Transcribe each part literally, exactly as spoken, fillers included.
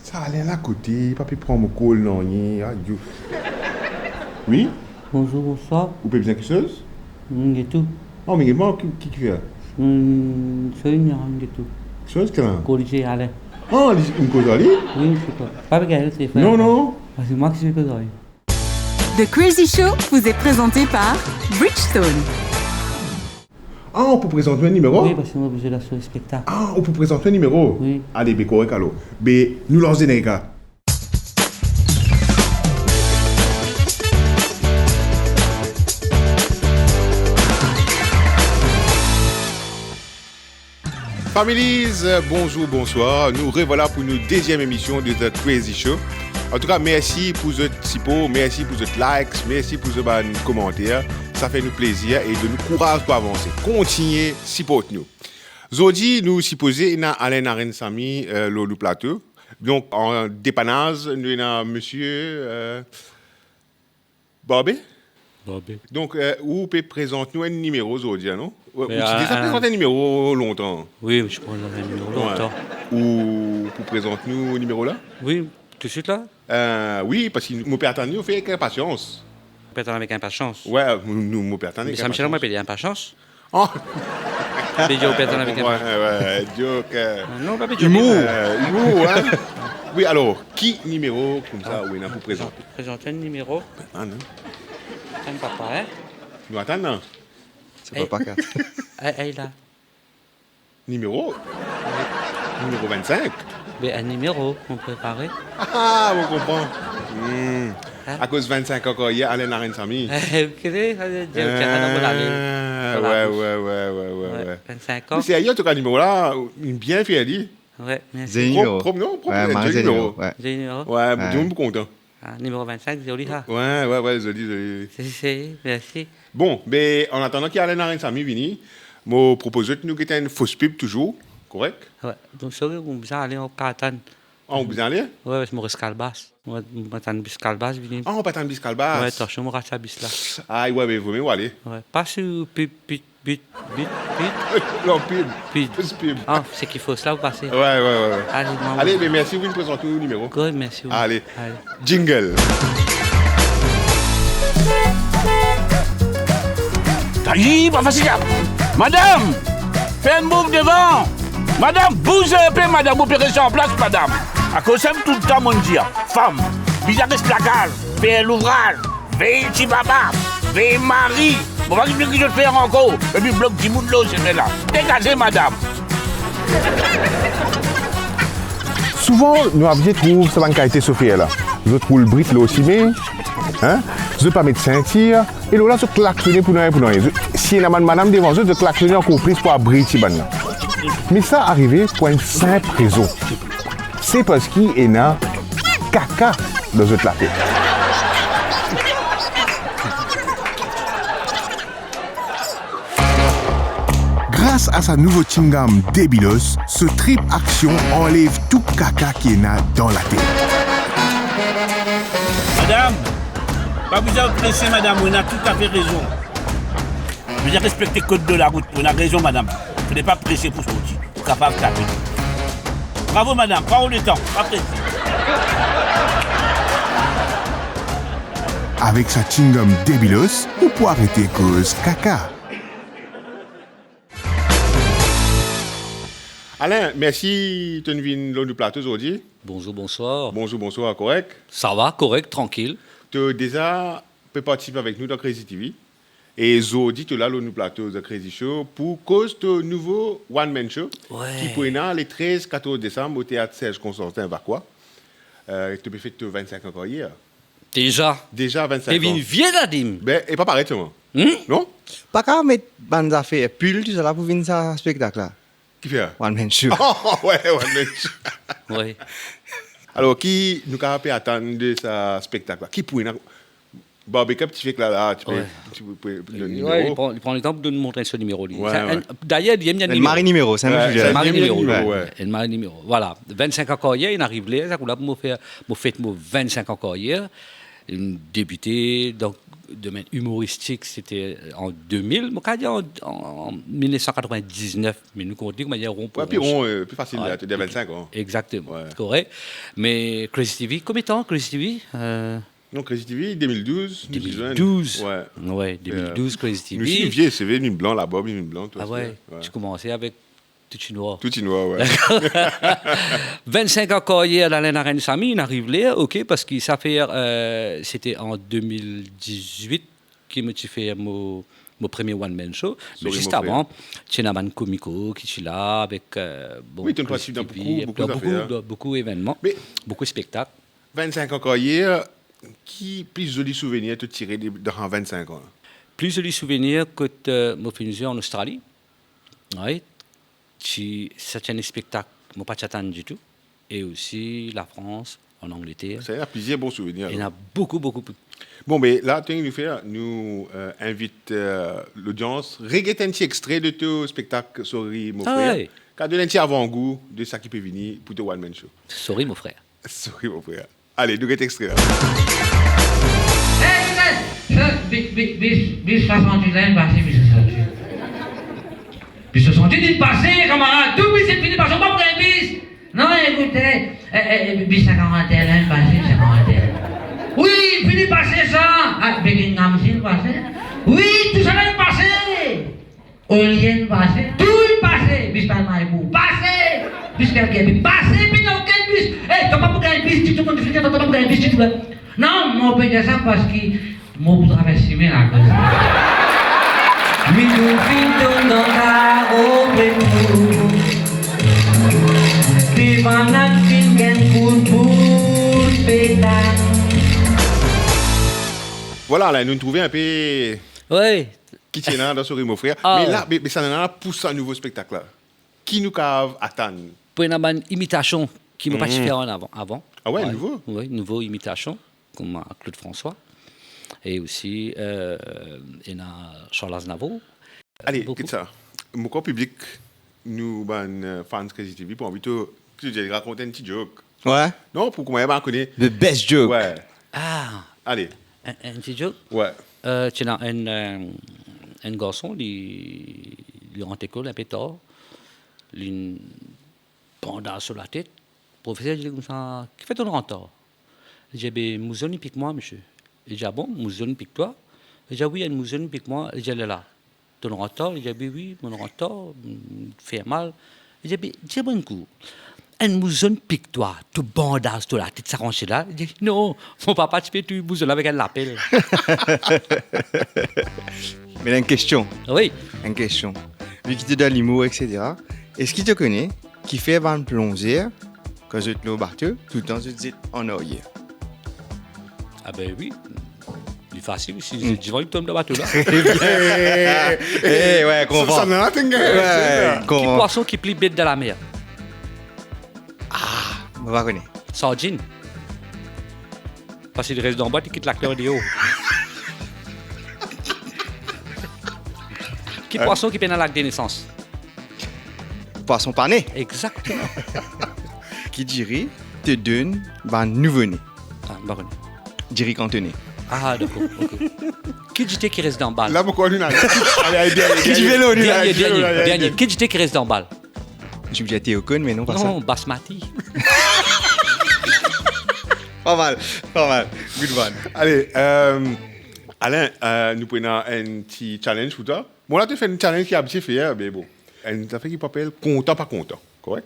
Sa Alain la kote, pa pe pran mo kol nanye, ayo. Wi? Bonzour, bonswar. Ou pe bizin kiksoz? Hmm, ditou. Oh, me mwa, ki, ki, ki fer? Hmm, se inn, ditou. Kiksoz, ki la? Korize Alain. Ah, li, ou koz ar li? Wi, se pa. Pa pe gagn telefon. Non, non. Ah, se mwa ki pe koz ar li. The Crazy Show vous est présenté par Bridgestone. Ah, ou pou prezant nou enn nimero? Wi, parski mo bizin al swiv spektak. Ah, ou pou prezant nou enn nimero? Wi. Ale, be korek alor. Be, nou lans zenerika. Families, bonzour, bonswar. Nou revwala pou nou deziem emision de The Crazy Show. Antouka, mersi pou zot sipor, mersi pou zot likes, mersi pou zot bann komanter. Sa fer nou plezir e donn nou kouraz pou avanse. Kontign siport nou. Zordi, nou sipoze ena Alain Narenn Samy, eh, lor nou plato. Donk, an depanaz, nou ena misie, eh, Barbe? Barbe. Donk, eh, ou pe prezant nou enn nimero zordi, non? Ou, ou ti deza prezant enn nimero lontan? Wi, mo ti prezant enn nimero lontan. Ou pou prezant nou nimero la? Wi, toutswit la? Eh, wi, parski mo pe atann li, mo pe atann li avek inpasians. Pe atann avek inpasians? Wi, nou, nou, mo pe atann avek inpasians. Mo pe dir ou pe atann avek inpasians. Oh. Pe dir ou pe atann avek inpasians. Wi, wi, joke, eh. Non, pa pe joke. Imour. Eh, imour, hein? Wi, alor, ki nimero koumsa ou ena pou prezant? Prezant enn nimero. Ah, non. Atann papa, hein? Nou atann, non? Se papa kat. Eh, eh, la. Nimero? Nimero vinn-sink. Be, enn nimero, mo prepare. Ah, mo konpran. Hmm. Hein? Akoz vinn-sink an karyer Alain Narenn Samy. Eh, ok, ok, ok, ok, ok, ok. Ah, wi, wi, wi. Vinn-sink an. Me serye, antouka, nimero la, ou bien fer li. Wi, mersi. Zoli nimero. Prop, prop, non? Prop, wi, zoli nimero. Zoli nimero. Wi, dimoun pou kontan. Ah, nimero vinn-sink, zoli sa. Wi, wi, wi, zoli, zoli. Si, si, mersi. Bon, be, an atandan ki Alain Narenn Samy vini, mo propoz zot nou get enn fos pib touzour, korek? Wi, donk, sori, ou bizin ale, ou kapav atann. Ah, ou bizin ale? Wi, wi, mo res Kalbas. Mo, mo atann bis Kalbas vini. Ah, ou pe atann bis Kalbas? Wi, atansion, mo rat sa bis la. Ay, wi, be, vomie ou ale. Wi, pa sou pib, pib, Bit, bit, bit. Non, pib. Pib. Pib. Ah, seki fos la, ou pase. Wi, wi, wi, wi. Ale, mama. Ale, be, mersi, vinn prezant nou nimero. Wi, mersi, wi. Ale. Ale. Jingle. Tayi, pa fasil, ya. Madam, fer enn mouv devan. Madam, bouze inpe, madam, ou pe res an plas, madam. Akoz sa toultan mo'nn dir, fam, bizin res lakaz, fer louvraz. Vey ti baba, vey mari, mo pa kone ki zot fer ankor, epi blok dimoun lor sime la. Degaze, madam! Souvan, nou abitie trouv sa bann kalite sofer la. Zot roul brit lor sime, hein? Zot pa met sintir, e lor la, zot klaksone pou nanye, pou nanye. Zot, si ena bann madam devan zot, zot klaksone ankor plis pou abrir ti bann la. Me sa arive pou enn sinp rezon. Se parski ena kaka dan zot latet. Gras a sa nouvo chewing-gum Debilos, so trip aksion anlev tou kaka ki ena dan latet. Madam, pa bizin prese, madam, ou ena toutafe rezon. Bizin respekte kod de larout. Ou ena rezon, madam. Fode pa prese pou sorti. Ou kapav tape. Bravo, madam. Pran ou letan. Pa prese. Avek sa chewing-gum Debilos, ou pou arete koz kaka. Alain, mersi to'nn vinn lor nou plato zordi. Bonzour, bonswar. Bonzour, bonswar, korek? Sa va, korek, trankil. To deza pe partisipe avek nou dan Crazy T V. E zordi, to la lor nou plato The Crazy Show pou koz to nouvo one man show, wi, ki pou ena le trez, katorz desam o teat Serge Constantin, Vacoas. Eh, to pe fet to vinn-sink an karyer. Deza? Deza vinn-sink an. Pe vinn vie la, dim. Be, e pa paret selman. Hmm? Non? Pa kapav met bann zafer, pil, tousala pou vinn sa spektak la. Kifer? One man show. Oh, wi, one man show. Wi. Alor, ki nou kapav pe atann de sa spektak la? Ki pou ena? Barbecue ti fek la, la, ti pe, wi, ti pe, pe donn, wi, nimero. Li pran, li pran letan pou donn, montre so nimero li. Wi, sa, wi. Enn, dayer, li enn, enn mari nimero, se enn, wi, mari nimero, wi. Enn mari nimero. Vwala. Vinn-sink an karyer, inn ariv ler, sa kou la pou mo fer, mo fet mo vinn-sink an karyer. Inn debite, donk, domenn imoristik, se te an de mil, mo kav dir an, an, an mil nef san katrevin-diznef, me nou konte kouma dir ron pou ron. Wi, pi ron, euh, pi fasil, wi, de vennsenk an. Exactement, wi. Korek. Me Crazy T V, konbien tan Crazy T V? Euh, non, Crazy T V, de mil douz, nou ti zwenn. De mil douz. Wi. Wi, de mil douz, euh, Crazy T V. Nou osi nou vie, seve, nou blan, labarb, nou blan, tou sa. Ah wi, wi. Ti koumanse avek Tou ti nwar. Tou ti nwar, wi. Vennsenk an karyer Alain Larenn Samy, inn ariv ler, ok, parski sa fer, euh, se te an de mil dizwit ki mo ti fer mo, mo premie one man show. Me zis avan, ti ena bann komiko ki ti la avek, euh, bon, wi, to inn partisip dan boukou, boukou zafer, boukou, boukou evenman, boukou spektak. Me vennsenk an karyer, ki pli zoli souvenir to tire de, dan vennsenk an la? Pli zoli souvenir kot, euh, mo finn zwe an Ostrali. Wi. Ti, sa ti enn spektak mo pa ti atann ditou. E osi Lafrans, an Angleter. Sa, ena plizier bon souvenir, alor. Ena boukou, boukou, boukou. Bon, be la, tonn ki nou fer, nou, euh, invit, euh, lodians reget enn ti extre de to spektak Sorry Mo Frer. Ah wi. Kav donn enn ti avangou de sa ki pe vini pou to one man show. Sorry Mo Frer. Sorry Mo Frer. Ale, nou get extre la. Hey, Younes! Sa, bi-, bi-, bis, bis swasannwit la inn pase, bis swasannwit. Bis swasannwit inn pase, kamarad. Tou bis inn fini pase, ou pa pou gagn bis. Non, ekoute, eh, eh, eh, bis sa karantenn la inn pase, sa karantenn. Wi, fini pase sa. Ah, Buckingham inn pase. Wi, tou sa la inn pase. Olie inn pase, tou inn pase, bis Palma Ebou pase, bis Kirkby pase, pena okenn bis. Eh, to pa pou gagn bis ditou, mo finn dir twa, to pa pou gagn bis ditou la. Non, mo pe dir sa parski mo pou travers sime la, akoz. Midi finn tonn dan karo Bepou. Devan la finn gagn kout boul petan. Vwala, la, nou trouve enpe, wi, ki ti ena dan Sorry Mo Frer. Ah. Me la, me, me sa nana pou sa nouvo spektak la. Ki nou kav atann? Pou ena bann imitasion ki mo pa ti fer an avan, avan. Ah wi, wi, nouvo? Wi, nouvo imitasion, kouma Claude François. E osi, euh, ena Charles Aznavour. Ale, boukou. Get sa. Mo krwar piblik, nou bann, euh, fans Crazy T V, pou anvi to, ki to dir, rakont enn ti joke. Wi. Non, pou kouma bann kone. The best joke. Wi. Ah. Ale. Enn, enn ti joke? Wi. Euh, ti ena enn, euh, enn garson, li, li rant lekol enpe tar. Li ena bandaz lor latet. Profeser dir li koumsa, "Kifer to rant tar?" Li dir, "Be, mous zone inn pik mwa, misie." Li dir, "Ah bon, mous zone inn pik twa?" Li dir, "Wi, enn mous zone inn pik mwa." Li dir, "Lerla to'nn rant tar?" Li dir, "Wi, wi, mo'nn rant tar, mm, fer mal." Li dir, "Be, dir mwa enn kou, enn mous zone pik twa, to bandaz to latet, sa rant la?" Li dir, "Non, mo papa ti pe touy mous zone avek enn lapel." Me enn kestion. Wi. Enn kestion. Vi ki to dan limour, et cetera, eski to kone kifer bann plonzer, kan zot lor bato, toultan zot zet an aryer? Ah be wi. Li fasil, si zet divan, li tom dan bato la. Eh, wi, konpran. Sa, sa, non, atann, wi, konpran. Ki pwason ki pli bet dan lamer? Ah, mo pa kone. Sardinn. Parski li res dan bwat, li kit lakler deor. Ki pwason ki pena lag de nesans? Pwason pane. Exakteman. Ki diri to donn bann nouvo-ne? Ah, mo pa kone. Diri kantone. Ah, dakor, ok. Ki dite ki res dan bal? La, mo krwar nou ena. Ale, ale, dernie, dernie, dernie, dernie. Ki dite ki res dan bal? Mo ti pou dir Théo Cohn, me non, pa sa. Non, basmati. Pa mal, pa mal. Good one. Ale, euh, Alain, euh, nou pou ena enn ti challenge pou twa. Bon, la, to fer enn challenge ki abitie fer, me bon. Enn zafer ki pou apel kontan pa kontan, korek?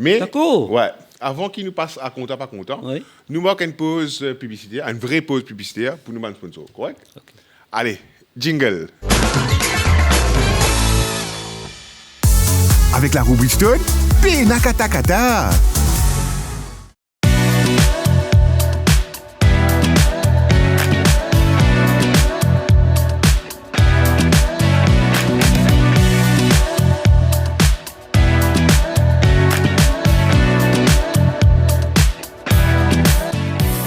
Me, dakor. Wi, avan ki nou pas a kontan pa kontan, wi, nou mark enn poz, euh, piblisiter, enn vre poz piblisiter pou nou bann sponsor, korek? Ok. Ale, jingle. Avek larou Bridgestone, pena katakata.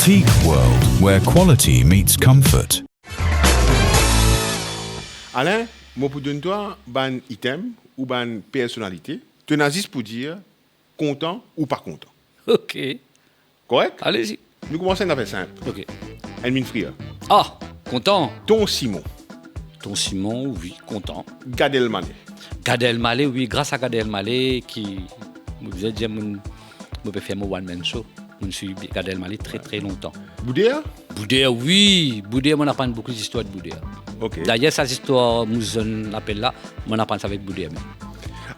Teak World, where quality meets comfort. Alain, mo pou donn twa bann item ou bann personalite. To ena zis pou dir kontan ou pa kontan. Ok. Korek? Alezi. Nou koumans enn zafer sinp. Ok. Enn minn frir. Ah, kontan. Ton Simon. Ton Simon, wi, kontan. Gad Elmaleh. Gad Elmaleh, wi, gras a Gad Elmaleh ki, mo bizin dir, mo, mo pe fer mo one man show. Mo swiv Gad Elmaleh tre, tre lontan. Bouder? Bouder, wi. Bouder, mo aprann boukou zistwar de Bouder. Ok. Dayer, sa zistwar mo zwenn apel la, mo aprann sa avek Bouder mem.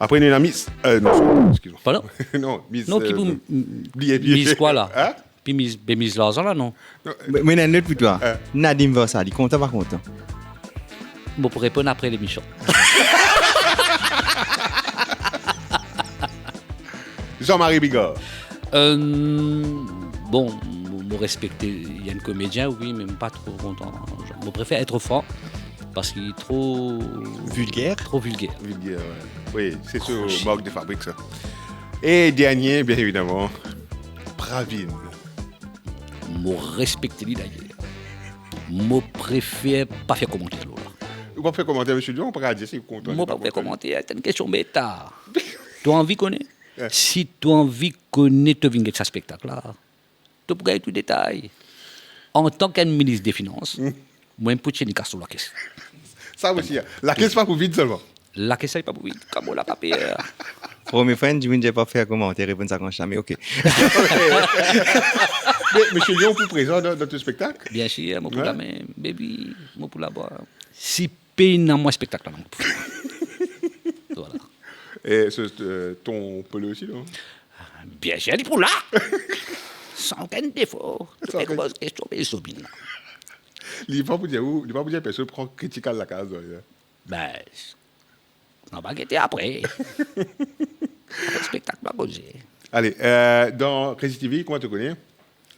Apre, nou ena Miss, euh, non, excuse-moi. Pardon? Non, Miss, Non, ki euh, pou m-, bliye, bliye. Miss kwa la? Hein? Pi miz, be miz larzan la, non? Non. Mo, mo ena enn lot pou twa. Eh. Nadim Varsali, kontan pa kontan? Mo pou reponn apre lemision. Jean-Marie Bigard. Euh, bon, mo, mo respekte, li enn komedien, wi, me mo pa tro kontan. Mo prefer et fran, parski li tro Vilger. Tro vilger. Vilger, wi. Wi, se so mark de fabrik, sa. E dernie, bien evidaman, Pravin. Mo respekte li dayer. Mo prefer pa fer komanter lor la. Ou pa fer komanter, misie Lion, ou pa kapav dir si ou kontan, ou pa kontan. Mo pa fer komanter, se enn kestion beta. To anvi kone? Eh. Si to anvi kone, to vinn get sa spektak la, to pou gagn tou detay. Antan ki enn minis de finans, hmm, mwa, mo pou tir nek so lakes. Sa osi, hein. Lakes pa pou vid selman. Lakes la pa pou vid, kamo la pa per. Premie fwa enn dimoun dir pa fer komanter, reponn sa kan zame, ok. Me, misie Lion, ou pou prezan dan, dan to spektak? Bien sir, mo pou la mem, baby, mo pou la bwa. Si pena mwa spektak la, non. Vwala. E se, euh, Ton Polo osi, non? Bien sir, li pou la. San okenn defo. San okenn. Poz kestion, be zobin la. Li pa pou dir ou, li pa pou dir personn pran kritik al lakaz, hein. Ben, nou va gete apre. Apre spektak, nou va koze. Ale, euh, dan Crazy T V, kouma to kone,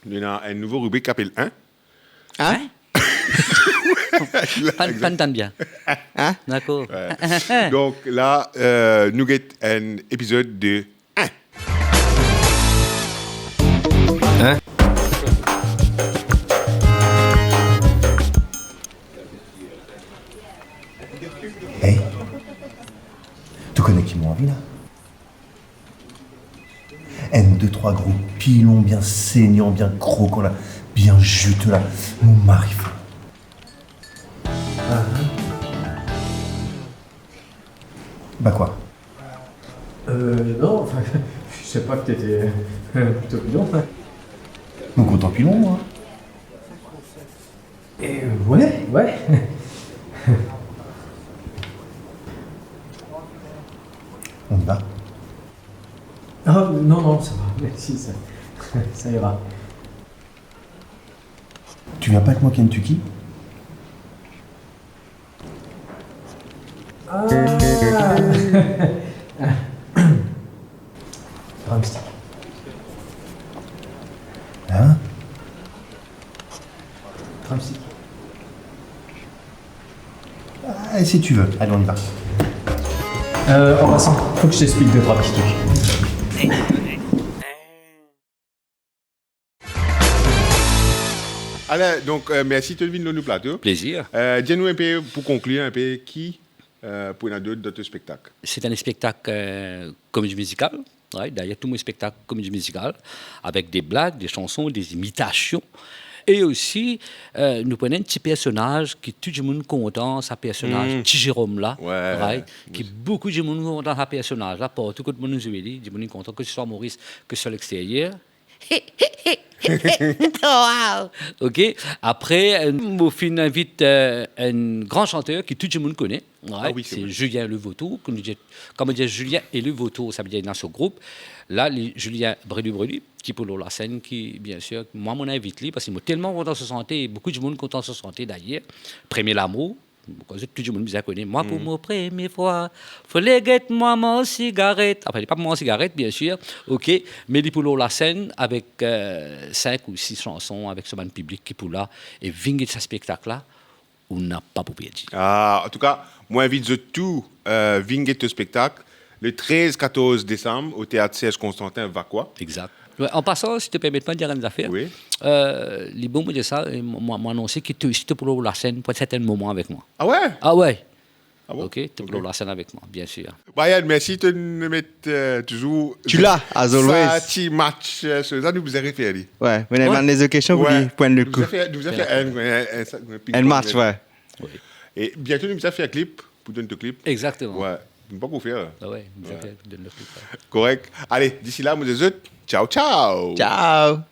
nou ena enn nouvo ribrik ki apel Hein? Hein? Hein? Pann, pann tann bien. Hein? Dakor. Wi. Donk la, euh, nou get enn epizod de Hein? Hein? Hey, to kone ki mo anvi la? Enn de trwa gro pilon bien segnan, bien krokan la, bien zite la. Mo mari fer. Ba kwa? Euh, non, enfin, je sais pas, peut-être, euh, plutôt pilon, hein. Mo kontan pilon, mwa. Eh, ouais, ouais. On y va? Ah, non, non, ça va, merci, ça, ça ira. Tu viens pas avec moi Kentucky? Ah. Drumstick. Hein? Drumstick. Ah, si tu veux. Allez, on y va. Euh, en passant, faut que je t'explique deux, trois petits trucs. Alain, donk, euh, mersi to vinn lor nou plato. Plezir. Euh, dir nou enpe, pou konklir enpe, ki, euh, pou ena dot dan to spektak? Se enn spektak, euh, komedi mizikal. Wi, dayer tou mo spektak komedi mizikal, avek de blag, de sanson, de imitasion. E osi, euh, nou pran enn ti personaz ki tou dimoun kontan, sa personaz Ti Zerom la. Wi, ki boukou dimoun kontan sa personaz la, partou kot mo zwe li, dimoun kontan, ke se swa Moris, ke se swa leksteryer. Wow! Ok. Apre, euh, mo finn invit, euh, enn gran santer ki tou dimoun kone. Wi, se Julien Le Vautour, ki nou dir, kan mo dir Julien e Le Vautour, savedir ena so group. La, li, Julien Brelu Brelu, ki pou lor lasenn, ki, bien sir, mwa, mo invit li, parski mo telman kontan so sante, boukou dimoun kontan so sante, dayer, Premie Lamour, kan zot tou dimoun bizin kone, mwa, pou mo premie fwa, fode get mwa mo sigaret. Anfin, li pa pou mwa sigaret, bien sir, ok, me li pou lor lasenn avek, euh, sink ou sis sanson avek so bann piblik ki pou la, e vinn get sa spektak la, ou napa pou perdi. Ah, antouka, mo invit zot tou, euh, vinn get to spektak, le trez katorz desam, o Teat Serge Constantin, Vacoas. Exact. Wi, an pasan, si to permet mwa dir enn zafer, wi, euh, li bon mo dir sa, e mo, mo, mo anonse ki to osi to pou lor lasenn pou enn serten moman avek mwa. Ah wi? Ah wi. Ah bon? Ok, to pou lor lasenn avek mwa, bien sir. Brian, mersi, to met euh, touzour. Tu la, as always. Ti match, euh, so sa nou bizin refer li. Ouais, mais il y a des questions pour Ouais. lui, point de Nou coup. bizin fer, nou bizin fer un, un, un, un ping Un pong, match, ouais. Ouais. Oui. Et bientôt nou bizin fer clip pour donner le clip. Exactement. Ouais. Nou pa ankor fer. Ah ouais, exactement. Donne le clip, ouais. Correct. Allez, d'ici là, moi, je vous dis, ciao, ciao. Ciao.